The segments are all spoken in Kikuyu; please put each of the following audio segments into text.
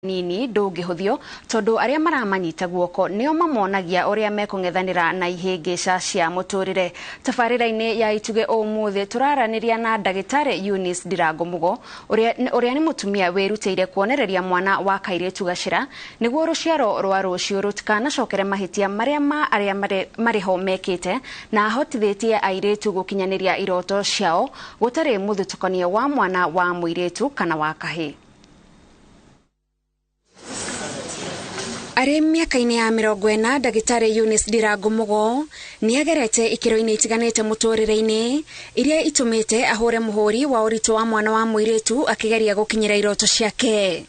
Nini ndũngĩhũthio tondũ arĩa maramanyita guoko nĩo mamonagia ũrĩa mekũng'ethanĩra na ihĩngĩca cia mũtũrĩre. Tabarĩra-inĩ ya Itugĩ ũmũthĩ tũraranĩria na ndagĩtarĩ Eunice Ndirango Mugo ũrĩa nĩ mũtumia wĩrutĩire kuonereria mwana wa kairĩtu gacĩra nĩguo rũciaro rwa rũciũ rũtikanacokere mahĩtia marĩa ma arĩa marĩho mekĩte na ahotithĩtie airĩtu gũkinyanĩria iroto ciao gũtarĩ mũthutũkanio wa mwana wa mũirĩtu kana wa kahĩĩ. Arĩ mĩaka-inĩ ya 40 ndagĩtarĩ Eunice Ndirango Mugo nĩagerete ikĩro-inĩ itiganĩte mũtũrĩre-inĩ iria itũmĩte ahũre mũhũri wa ũritũ wa mwana wa mũirĩtu akĩgeria gũkinyĩra iroto ciake.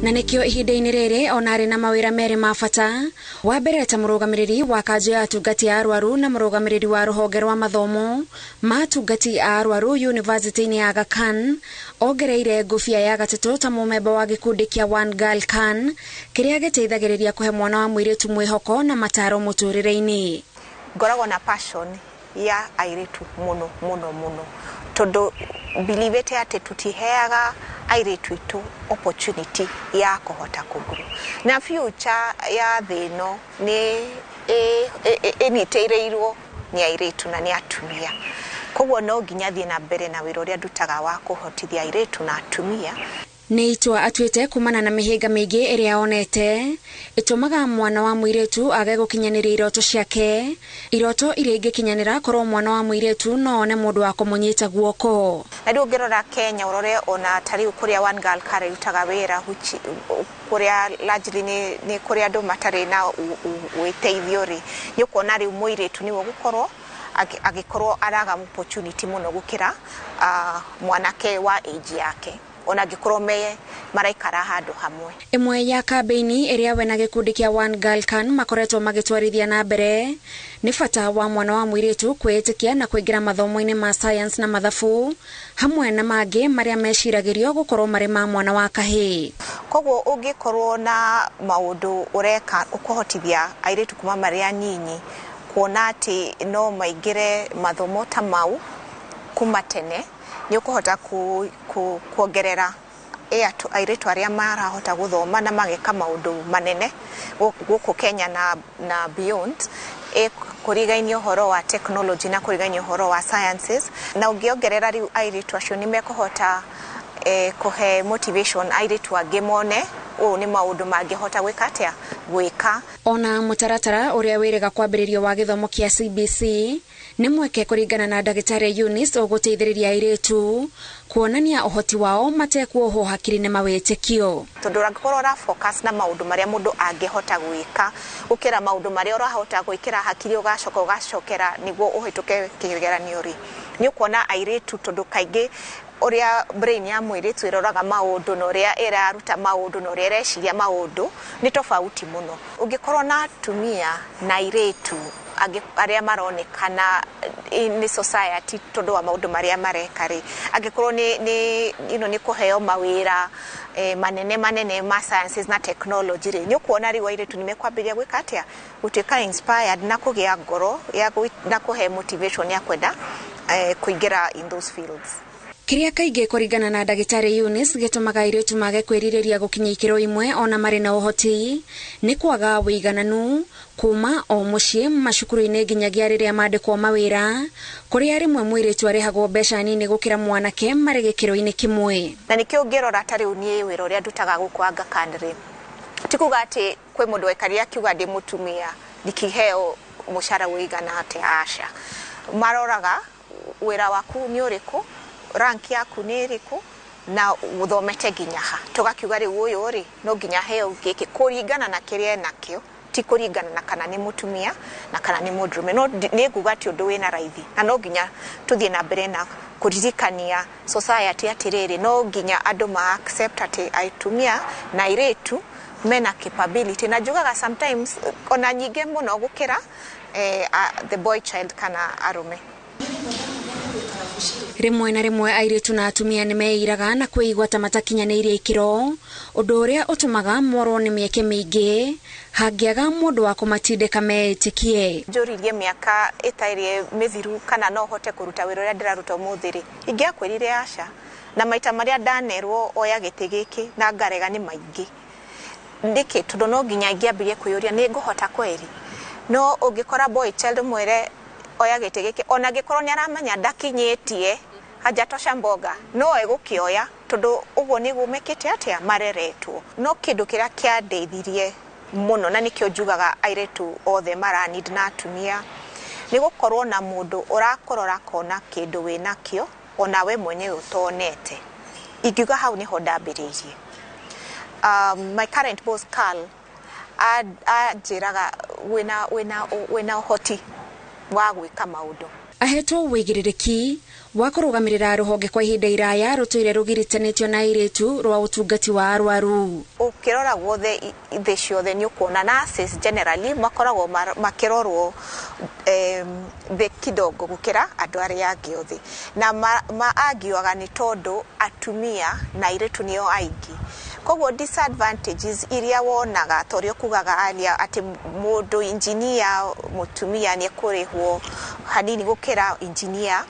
Na nĩkĩo ihinda-inĩ rĩrĩ ona arĩ na mawĩra merĩ ma bata, wa mbere ta mũrũgamĩrĩri wa kanjũ ya atungati a arwaru na mũrũgamĩrĩri wa rũhonge rwa mathomo ma atungati a arwaru yunivasĩtĩ-inĩ ya Aga Khan, ongereire ngũbia ya gatatũ ta mũmemba wa gĩkundi kĩa One Girl Can kĩrĩa gĩteithagĩrĩria kũhe mwana wa mũirĩtu mwĩhoko na mataro mũtũrĩre-inĩ. Ngoragwo na passion ya airĩtu mũno mũno mũno tondũ believete atĩ tũtiheaga airĩtu aitũ opportunity ya kũhota kũgrow na future ya thĩ ĩno nĩ ĩnyitĩrĩirwo nĩ airĩtu na nĩ atumia, koguo no nginya thiĩ na mbere na wĩra ũrĩa ndutaga wa kũhotithia airĩtu na atumia. Nĩ itua atuĩte kumana na mĩhĩnga mĩingĩ ĩrĩa onete ĩtũmaga mwana wa mũirĩtu age gũkinyanĩria iroto ciake, iroto iria ingĩkinyanĩra korwo mwana wa mũirĩtu no one mũndũ wa kũmũnyita guoko. Na rĩu ũngĩrora Kenya ũrore ona ta rĩu kũrĩa One Girl Can ĩrutaga wĩra kũrĩa largely nĩ kũrĩa andũ matarĩ na wĩteithio rĩ, nĩ ũkuona rĩu mũirĩtu nĩwe ũgũkorwo agĩkorwo araga opportunity mũno gũkĩra mwanake wa age yake ona angĩkorwo me maraikara handũ hamwe. Ĩmwe ya kambĩini ĩrĩa we na gĩkundi kĩa One Girl Can makoretwo magĩtwarithia na mbere nĩ bata wa mwana wa mũirĩtu kwĩĩtĩkia na kũingĩra mathomo-inĩ ma science na mathabu hamwe na mangĩ marĩa meciragĩrio gũkorwo marĩ ma mwana wa kahĩĩ. Koguo ũngĩkorwo na maũndũ ũreka ũkũhotithia airĩtu kuma marĩ anini kuona atĩ no maingĩre mathomo ta mau kuma tene, nĩ ũkũhota kuongerera airĩtu arĩa marahota gũthoma na mageka maũndũ manene gũkũ Kenya na beyond, kũrigainia ũhoro wa technology na kũrigainia ũhoro wa sciences, na ũngĩongerera rĩu airĩtu acio nĩ mekũhota kũhe motivation airĩtu angĩ mone ũũ nĩ maũndũ mangĩhota gwĩka atĩa gwĩka. Ona mũtaratara ũrĩa wĩrĩga kwambĩrĩrio wa gĩthomo kĩa CBC nĩ mweke kũringana na ndagĩtarĩ Eunice ũgũteithĩrĩria airĩtu kuonania ũhoti wao matekuohwo hakiri nĩ mawĩtĩkio. Tondũ ũngĩkorwo ũra focus na maũndũ marĩa mũndũ angĩhota gwĩka gũkĩra maũndũ marĩa ũrahota gwĩkĩra hakiri ũgacoka ũgacokera nĩguo ũhĩtũke kĩgeranio rĩ, nĩ ũkuona airĩtu tondũ kaingĩ ũrĩa brain ya mũirĩtu ĩroraga maũndũ na ũrĩa ĩraruta maũndũ na ũrĩa ĩreciria maũndũ nĩ tofauti mũno. Ũngĩkorwo na atumia na airĩtu arĩa maronekana nĩ society tondũ wa maũndũ marĩa mareka rĩ, angĩkorwo nĩ kũheo mawĩra manene manene ma sciences na technology rĩ, nĩ ũkuona rĩu airĩtu nĩ mekwambĩrĩria gwĩka atĩa gũtuĩka inspired na kũgĩa ngoro na kũhe motivation ya kwenda kũingĩra in those fields. Kĩrĩa kaingĩ kũringana na ndagĩtarĩ Eunice gĩtũmaga airĩtu mage kwĩrirĩria gũkinya ikĩro imwe ona marĩ na ũhoti nĩ kwaga wĩigananu kuma o mũciĩ macukuru-inĩ nginyagia rĩrĩa mandĩkwo mawĩra kũrĩa rĩmwe mũirĩtu arĩhagwo mbeca nini gũkĩra mwanake marĩ gĩkĩro-inĩ kĩmwe. Na nĩkĩo ũngĩrora ta rĩu niĩ wĩra ũrĩa ndutaga gũkũ Aga Khan rĩ, ti kuga atĩ kwĩ mũndũ waikarire akiuga ndĩ mũtumia ndikiheo mũcara ũigana atĩa, aca. Maroraga wĩra waku nĩ ũrĩkũ, rank yaku nĩ ĩrĩkũ na ũthomete nginya ha, tũgakiuga rĩu ũyũ rĩ no nginya heo gĩkĩ kũringana na kĩrĩa enakĩo, ti kũringana na kana nĩ mũtumia na kana nĩ mũndũrũme. No nĩ nguga ti ũndũ wĩna raithi na no nginya tũthiĩ na mbere na kũririkania society atĩrĩrĩ, no nginya andũ ma accept atĩ atumia na airĩtu mena capability, na njugaga sometimes ona nyingĩ mũno gũkĩra the boy child kana arũme. Rĩmwe na rĩmwe airĩtu na atumia nĩ meiraga na kwĩigua ta matakinyanĩirie ikĩro, ũndũ ũrĩa ũtũmaga morwo nĩ mĩeke mĩingĩ hangĩaga mũndũ wa kũmatindĩka meĩtĩkie. Njũririe mĩaka ĩtarĩ mĩthiru kana no hote kũruta wĩra ũrĩa ndĩraruta ũmũthĩ rĩ, ingĩakwĩrire aca. Na maita marĩa ndanerwo oya gĩtĩ gĩkĩ na ngarega nĩ maingĩ. Nĩkĩ? Tondũ no nginya ingĩambirie kwĩyũria nĩ ngũhota kweri. No ũngĩkora boy child mwĩre oya gĩtĩ gĩkĩ, ona angĩkorwo nĩ aramenya ndakinyĩtie, hajatosha mboga, no egũkĩoya tondũ ũguo nĩguo mekĩte atĩa, mareretwo. No kĩndũ kĩrĩa kĩandeithirie mũno na nĩkĩo njugaga airĩtu othe mara need na atumia, nĩ gũkorwo na mũndũ ũrakũrora akona kĩndũ wĩnakĩo ona we mwenyewe ũtonete. Ingiuga hau nĩho ndambĩrĩirie. My current boss Carl anjĩraga wĩna ũhoti wa gwĩka maũndũ. Ahetwo wĩigĩrĩrĩki wa kũrũgamĩrĩra rũhonge kwa ihinda iraya rũtũire rũgiritanĩtio na airĩtu rwa ũtungati wa arwaru. Ũkĩrora guothe thĩ ciothe nĩ ũkuona nurses generally makoragwo makĩrorwo thĩ kidogo gũkĩra andũ arĩa angĩ othe. Na angiugaga nĩ tondũ atumia na airĩtu nĩo aingĩ. Koguo disadvantages iria wonaga ta ũrĩa ũkugaga aria atĩ mũndũ engineer mũtumia nĩ ekũrĩhwo hanini gũkĩra engineer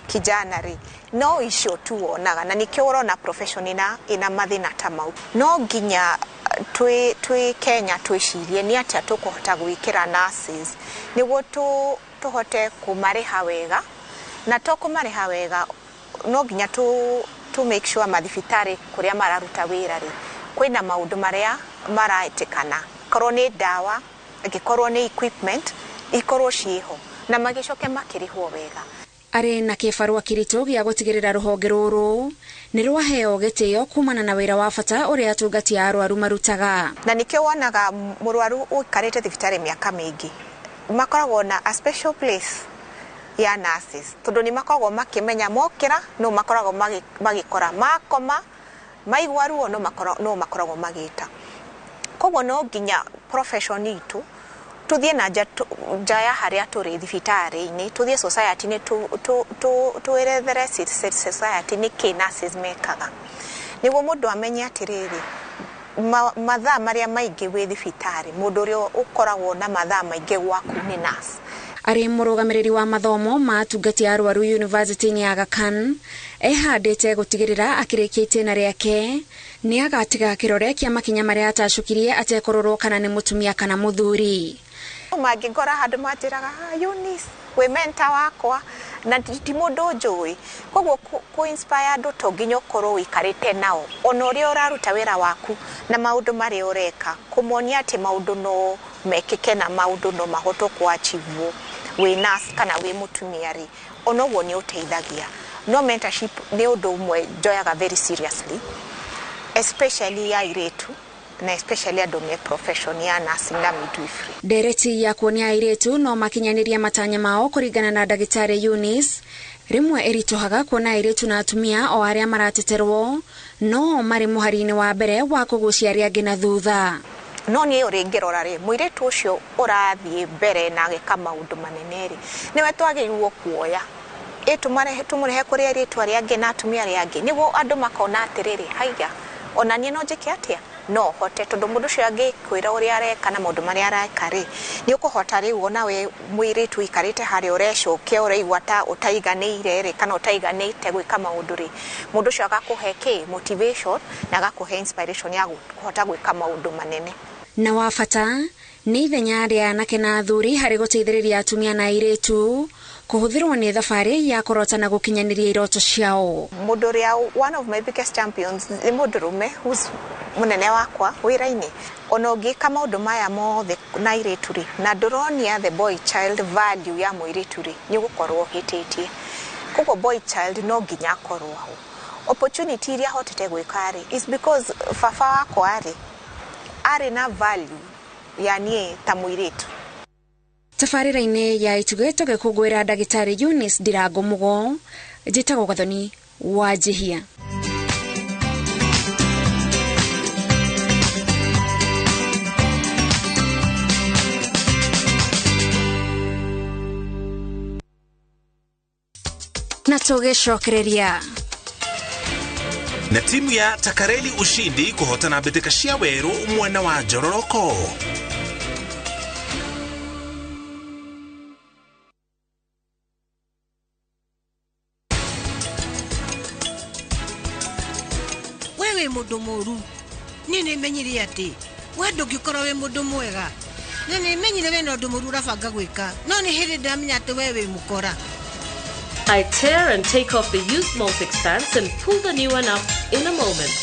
kijana rĩ, no icio tu wonaga, na nĩkĩo ũrona profession ĩna mathĩna ta mau. No nginya twĩ Kenya twĩcirie nĩ atĩa tũkũhota gwĩkĩra nurses nĩguo tũhote kũmarĩha wega, na to kũmarĩha wega no nginya to make sure mathibitarĩ kũrĩa mararuta wĩra rĩ kwĩna maũndũ marĩa maraĩtĩkana, korwo nĩ ndawa, angĩkorwo nĩ equipment ikorwo ciĩho, na magĩcoke makĩrĩhwo wega. Arĩ na kĩbarũa kĩritũ gĩa gũtigĩrĩra rũhonge rũrũ nĩ rwaheo gĩtĩo kumana na wĩra wa bata ũrĩa atungati a arwaru marutaga. Na nĩkĩo wonaga mũrwaru ũikarĩte thibitarĩ mĩaka mĩingĩ makoragwo na a special place ya nurses, tondũ nĩ makoragwo makĩmenya mokĩra no makoragwo magĩkora, makoma maigua ruo no makoragwo magĩta. Koguo no nginya profession itũ tuthiĩ na nja ya harĩa tũrĩ thibitarĩ-inĩ, tuthiĩ society-inĩ, twĩrethere society nĩkĩ nurses mekaga, nĩguo mũndũ amenye atĩrĩrĩ, mathaa marĩa maingĩ wĩ thibitarĩ mũndũ ũrĩa ũkoragwo na mathaa maingĩ gwaku nĩ nurse. Arĩ mũrũgamĩrĩri wa mathomo ma atungati a arwaru University-inĩ ya Aga Khan, ehandĩte gũtigĩrĩra akĩrĩkia itĩna rĩake nĩ agatiga kĩrore kĩa makinya marĩa atacũkirie atekũrorwo kana nĩ mũtumia kana mũthuri. Mangĩngora handũ manjĩraga Eunice wĩ mentor wakwa, na ti mũndũ njũĩ. Koguo kũ inspire andũ to nginya ũkorwo ũikarĩte nao, ona ũrĩa ũraruta wĩra waku na maũndũ marĩa ũreka, kũmonia atĩ maũndũ no mekĩke na maũndũ no mahotwo kũ achieve wĩ nurse kana wĩ mũtumia rĩ, ona ũguo nĩ ũteithagia. No mentorship nĩ ũndũ ũmwe njoyaga very seriously, especially ya airĩtu na especially andũ me profession ya nursing na midwifery. Ndereti ya kuonia airĩtu no makinyanĩrie matanya mao kũringana na ndagĩtarĩ Eunice, rĩmwe ĩritũhaga kuona airĩtu na atumia o arĩa marateterwo no marĩ mũhari-inĩ wa mbere wa kũgucia arĩa angĩ na thutha. No niĩ ũrĩa ingĩrora rĩ, mũirĩtu ũcio ũrathiĩ mbere na agĩka maũndũ manene rĩ, nĩwe twagĩrĩirwo kuoya tũmũrehe kũrĩ airĩtu arĩa angĩ na atumia arĩa angĩ, nĩguo andũ makona atĩrĩrĩ, haiya, ona niĩ no njĩke atĩa, no hote, tondũ mũndũ ũcio angĩkwĩra ũrĩa areka na maũndũ marĩa areka rĩ, nĩ ũkũhota rĩu ona we mũirĩtu ũikarĩte harĩa ũrecokia ũraigua ta ũtaiganĩire rĩ, kana ũtaiganĩte gwĩka maũndũ rĩ, mũndũ ũcio agakũhe kĩ motivation na agakũhe inspiration ya kũhota gwĩka maũndũ manene. Na wa bata nĩ ithenya rĩa anake na athuri harĩ gũteithĩrĩria atumia na airĩtu kũhũthĩrwo nĩ thabarĩ ya kũrota na gũkinyanĩria iroto ciao. Mũndũ ũrĩa one of my biggest champions nĩ mũndũrũme who's mũnene wakwa wĩra-inĩ. Ona ũngĩka maũndũ maya mothe na airĩtu rĩ, na ndũronia the boy child value ya mũirĩtu rĩ, nĩ ũgũkorwo ũhĩtĩtie. Koguo boy child no nginya akorwo ho. Opportunity iria hotete gwĩka rĩ is because baba wakwa rĩ arĩ na value ya niĩ ta mũirĩtu. Tabarĩra-inĩ ya Itugĩ tũgĩkũngũĩra ndagĩtarĩ Eunice Ndirango Mugo, njĩtagwo Gathoni wa Njihia. Na tũgĩcokereria na timu ya Takareli Ushindi kũhotana mbĩtĩka cia werũ mwena wa Njororoko. We wĩ mũndũ mũru, niĩ nĩmenyire atĩ we ndũngĩkorwo wĩ mũndũ mwega, na nĩmenyire wĩna ũndũ mũru ũrabanga gwĩka, no nĩ hĩndĩ ndamenya atĩ we wĩ mũkora. I tear and take off the used Molfix pants and pull the new one up in a moment.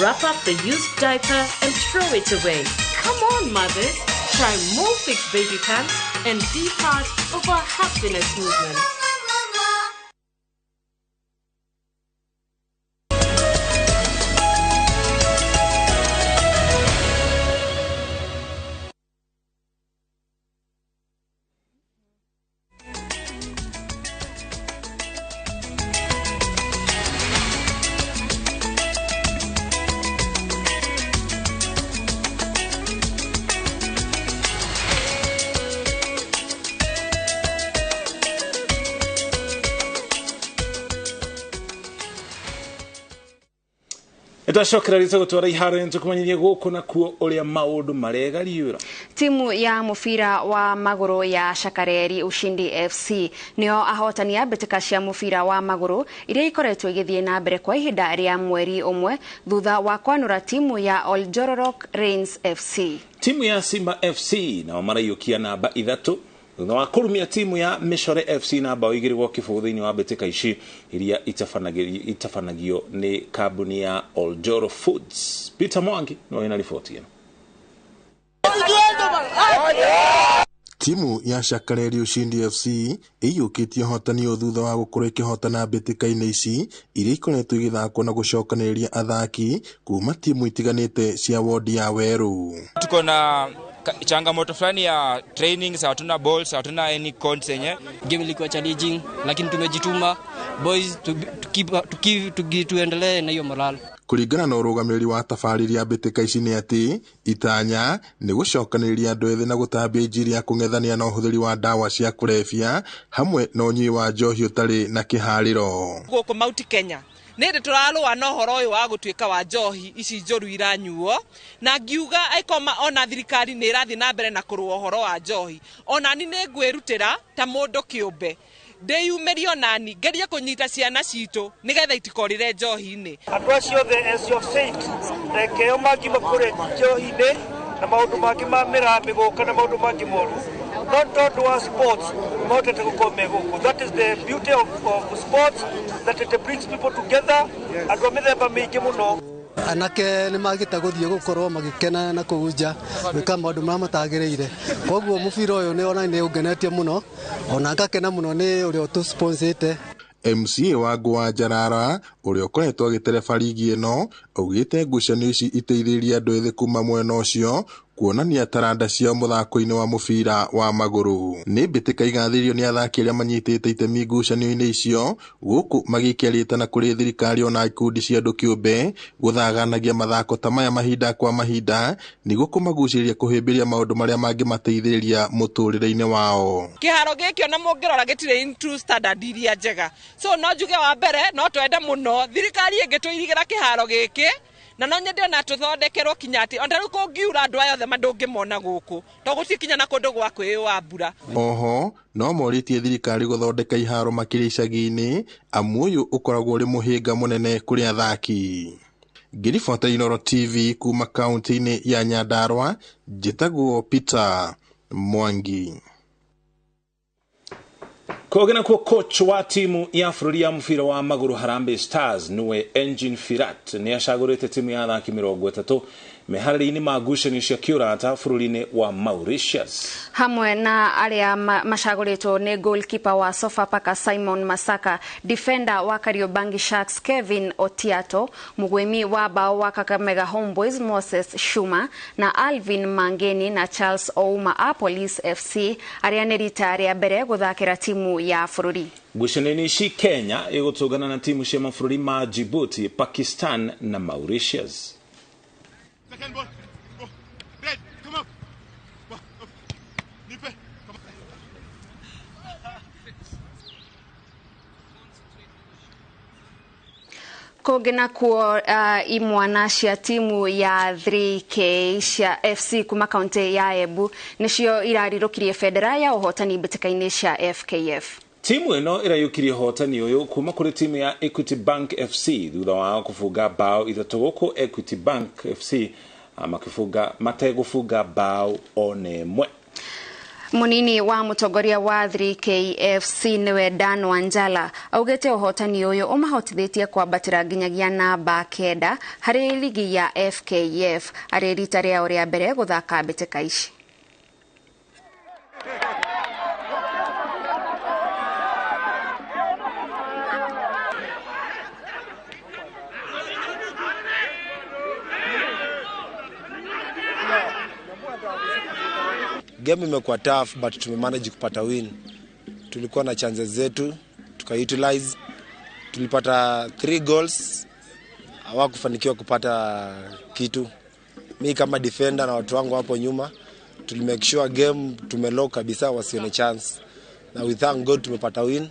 Wrap up the used diaper and throw it away. Come on, mothers. Try Molfix baby pants and be part of our happiness movement. Twacokera rĩtwa gũtwara iharo tũkũmenyithia gũkũ na kuo ũrĩa maũndũ maregariũra. Timu ya mũbira wa magũrũ ya Shakareri Ushindi FC nĩo ahotani a mbĩtĩka cia mũbira wa magũrũ iria ikoretwo igĩthiĩ na mbere kwa ihinda rĩa mweri ũmwe thutha wa kwanũra timu ya Oljororok Rains FC. Timu ya Simba FC nao maraiyũkia namba 3 thutha wa kũrumia timu ya Mishore FC na bao 2-0 thĩinĩ wa mbĩtĩka ici iria itabanagio nĩ kambuni ya Oljoro Foods. Peter Mwangi no ina riboti ĩno. Timu ya Shakareri Ushindi FC ĩiyũkĩtie ũhotani ũyũ thutha wa gũkorwo ĩkĩhotana mbĩtĩka-inĩ ici iria ikoretwo igĩthakwo na gũcokanĩrĩria athaki kuma timu itiganĩte cia wodi ya Weru. Tuko na changamoto fulani ya training, hatuna balls, hatuna any cones yenye. Game ilikuwa challenging lakini tumejituma boys, tuendelee na hiyo morale. Kũringana na ũrũgamĩrĩri wa tabarĩri ya mbĩtĩka ici nĩ atĩ itanya nĩ gũcokanĩrĩria andũ ethĩ na gũtambia injiri ya kũng'ethania na ũhũthĩri wa ndawa cia kũrebia hamwe na ũnyui wa njohi ũtarĩ na kĩharĩro. Gũkũ Mount Kenya nĩ ndĩ tũrarũa na ũhoro ũyũ wa gũtuĩka wa njohi ici njũru iranyuo, na ngiuga aikoma ona thirikari nĩ ĩrathiĩ na mbere na kũrũa ũhoro wa njohi, ona ni nĩ ngwĩrutĩra ta mũndũ kĩũmbe ndĩyumĩrie onani ngerie kũnyita ciana citũ nĩgetha itikorĩre njohi-inĩ. Andũ acio othe, as you have said, rekeo mangiuma kũrĩa njohi-inĩ na maũndũ mangĩ ma mĩraa mĩgũka na maũndũ mangĩ moru, no tondũ wa sports mahotete gũkorwo me gũkũ. That is the beauty of sports, that it brings people together, andũ a mĩthemba mĩingĩ mũno. Anake nĩ magĩte gũthiĩ gũkorwo magĩkena na kũu nja gwĩka maũndũ marĩa matagĩrĩire, koguo mũbira ũyũ nĩ ona nĩ ũngenetie mũno, ona ngakena mũno nĩ ũrĩa ũtũsponsĩte. MCA wa Ngũa Njarara ũrĩa ũkoretwo agĩtereba rigi ĩno augĩte ngucanio ici iteithĩrĩrie andũ ethĩ kuma mwena ũcio kuonania taranda ciao mũthako-inĩ wa mũbira wa magũrũ. Nĩ mbĩtĩka igathĩrĩirio nĩ athaki arĩa manyitĩte itemi ngucanio-inĩ icio gũkũ magĩikia rĩtana kũrĩ thirikari ona ikundi cia andũ kĩũmbe gũthaganagia mathako ta maya mahinda kwa mahinda nĩguo kũmagucĩrĩria kũhĩmbĩria maũndũ marĩa mangĩmateithĩrĩria mũtũrĩre-inĩ wao. Kĩharo gĩkĩ ona mũngĩrora gĩtirĩ into standard iria njega, so no njuge wa mbere no twende mũno thirikari ĩngĩtũirigĩra kĩharo gĩkĩ, na no nyende ona tũthondekerwo kinya atĩ ona rĩu kũngiura andũ aya othe mandũngĩmona gũkũ to gũtirĩ kinya na kũndũ gwa kwĩyũa mbura. Oho no morĩtie thirikari gũthondeka iharo makĩria icagi-inĩ amu ũyũ ũkoragwo ũrĩ mũhĩnga mũnene kũrĩ athaki. Ngĩribota Inooro TV kuma kaunti-inĩ ya Nyandarua, njĩtagwo Peter Mwangi. Kogena kuo coach wa timu ya bũrũri ya mũbira wa magũrũ Harambee Stars nĩwe Engin Firat nĩ acagũrĩte timu ya athaki 30 meharĩria-inĩ ma ngucanio cia kĩũrata bũrũri-inĩ wa Mauritius. Hamwe na arĩa macagũrĩtwo nĩ goalkeeper wa Sofapaka Simon Masaka, defender wa Kariobangi Sharks Kevin Otiato, mũgwĩmi wa bao wa Kakamega Homeboys Moses Shuma na Alvin Mangeni na Charles Ouma a Police FC arĩa nĩ rita rĩa mbere gũthakĩra timu ya bũrũri. Ngucanio-inĩ ici Kenya ĩgũtũngana na timu cia mabũrũri ma Djibouti, Pakistan na Mauritius. Second ball. Go. Red, come up. Go. Up. Nipe. Come up. Kũngĩ nakuo, imwana cia timu ya 3K cia FC kuma kaunti ya Embu nĩcio irarirũkirie bendera ya ũhotani mbĩtĩka-inĩ cia FKF. Timu ĩno ĩrayũkirie ũhotani ũyũ kuma kũrĩ timu ya Equity Bank FC thutha wao kũbunga bao 3 gũkũ Equity Bank FC makĩbunga mategũbunga bao ona ĩmwe. Munini wa mũtongoria wa 3KFC nĩwe Dan Wanjala augĩte ũhotani ũyũ ũmahotithĩtie kwambatĩra nginyagia namba 9 harĩ ligi ya FKF arĩ rita rĩao rĩa mbere gũthaka mbĩtĩka ici. Game imekuwa tough but tumemanage kupata win. Tulikuwa na chances zetu tukautilize. Tulipata 3 goals, hawakufanikiwa kupata kitu. Mi kama defender na watu wangu hapo nyuma tulimake sure game tumelock kabisa wasione chance. Na we thank God tumepata win.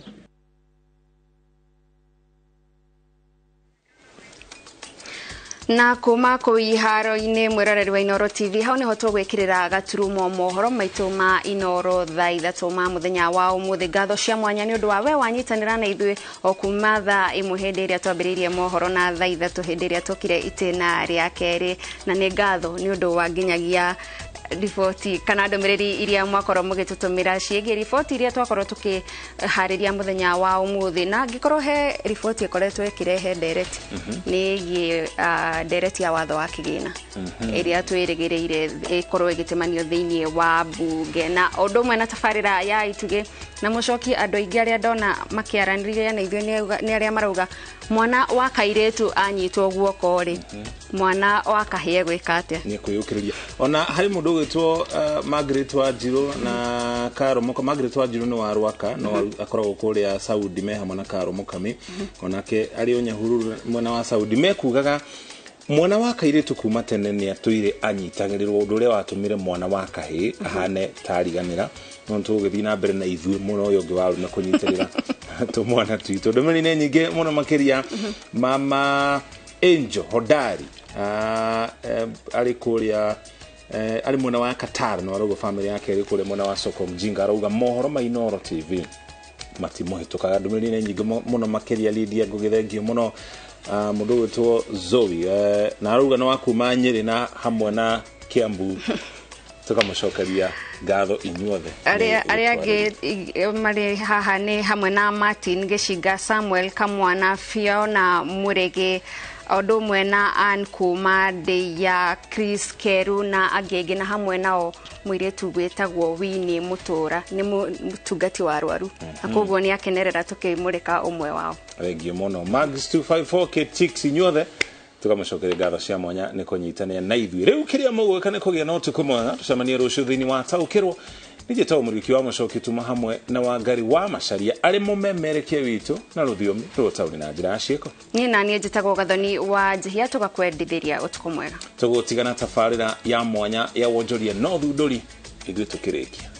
Na kuma kũu iharo-inĩ mwĩroreri wa Inooro TV hau nĩho tũgwĩkĩrĩra gaturumo mohoro maitũ ma Inooro thaa 3 ma mũthenya wa ũmũthĩ. Ngatho cia mwanya nĩ ũndũ wa we wanyitanĩra na ithuĩ o kuma thaa 1 hĩndĩ ĩrĩa twambĩrĩirie mohoro na thaa 3 hĩndĩ ĩrĩa twokire itĩna rĩa kerĩ, na nĩ ngatho nĩ ũndũ wa nginyagia riboti kana ndũmĩrĩri iria mwakorwo mũgĩtũtũmĩra ciĩgiĩ riboti iria twakorwo tũkĩharĩria mũthenya wa ũmũthĩ. Na angĩkorwo he riboti ĩkoretwo ĩkĩrehe ndereti nĩ ĩgiĩ ndereti ya watho wa kĩgĩna ĩrĩa twĩrĩgĩrĩire ĩkorwo ĩgĩtemanio thĩinĩ wa mbunge, na ũndũ ũmwe na tabarĩra ya Itugĩ na mũcoki. Andũ aingĩ arĩa ndona makĩaranĩria na ithuĩ nĩ arĩa marauga mwana wa kairĩtu anyitwo guoko rĩ, mwana wa kahĩe gwĩka atĩa? Nĩ kwĩyũkĩrĩria. Ona harĩ mũndũ ũgwĩtwo Margaret Wanjiru na Karo Mũka. Margaret Wanjiru nĩ wa Rwaka no akoragwo kũrĩa Saudi me hamwe na Karo Mũkami, onake arĩ o Nyahururu mwena wa Saudi. Mekugaga mwana wa kairĩtu kuma tene nĩ atũire anyitagĩrĩrwo, ũndũ ũrĩa watũmire mwana wa kahĩĩ ahane tariganĩra. No tũgũgĩthiĩ na mbere na ithuĩ mũno ũyũ ũngĩ wa arũme kũnyitĩrĩra tũmwana twitũ. Ndũmĩrĩri nĩ nyingĩ mũno makĩria. Mama Angel Hodari arĩ kũrĩa arĩ mwena wa Qatar no arauga family yake ĩrĩ kũrĩa mwena wa Soko Mjinga, arauga mohoro ma Inooro TV matimũhĩtũkaga. Ndũmĩrĩri nĩ nyingĩ mũno makĩria. Lydia ngũgĩthengio mũno mũndũ ũgwĩtwo Zoe na arauga nĩ wa kuma Nyĩrĩ na hamwe na Kiambu. Tukamũcokeria ngatho inyuothe. Arĩa angĩ marĩ haha nĩ hamwe na Martin Gĩcinga, Samuel Kamwana, Fiona Mũrĩgĩ, ũndũ ũmwe na Ann kuma Ndĩya, Chris Keru na angĩ aingĩ, na hamwe nao mũirĩtu wĩtagwo Winnie Mũtũra nĩ mũtungati wa arwaru, na koguo nĩ akenerera tũkĩmũrĩka ũmwe wao. Thengio mũno Max 254 K6 inyuothe tukamũcokeria ngatho cia mwanya nĩ kũnyitanĩra na ithuĩ. Rĩu kĩrĩa mũgwĩka nĩ kũgĩa na ũtukũ mwega, tũcemanie rũciũ thĩinĩ wa Taũkĩrwo. Nijĩtagwo Mũriũki wa Mũcoki, tuma hamwe na Wangari wa Macharia arĩ mũmemerekia witũ na rũthiomi rwa taũni na njĩra ya ciĩko. Niĩ naniĩ njĩtagwo Gathoni wa Njihia, tũgakwendithĩria ũtukũ mwega. Tũgũtigana tabarĩra ya mwanya ya wonjoria no thundũri ithuĩ tũkĩrĩkia.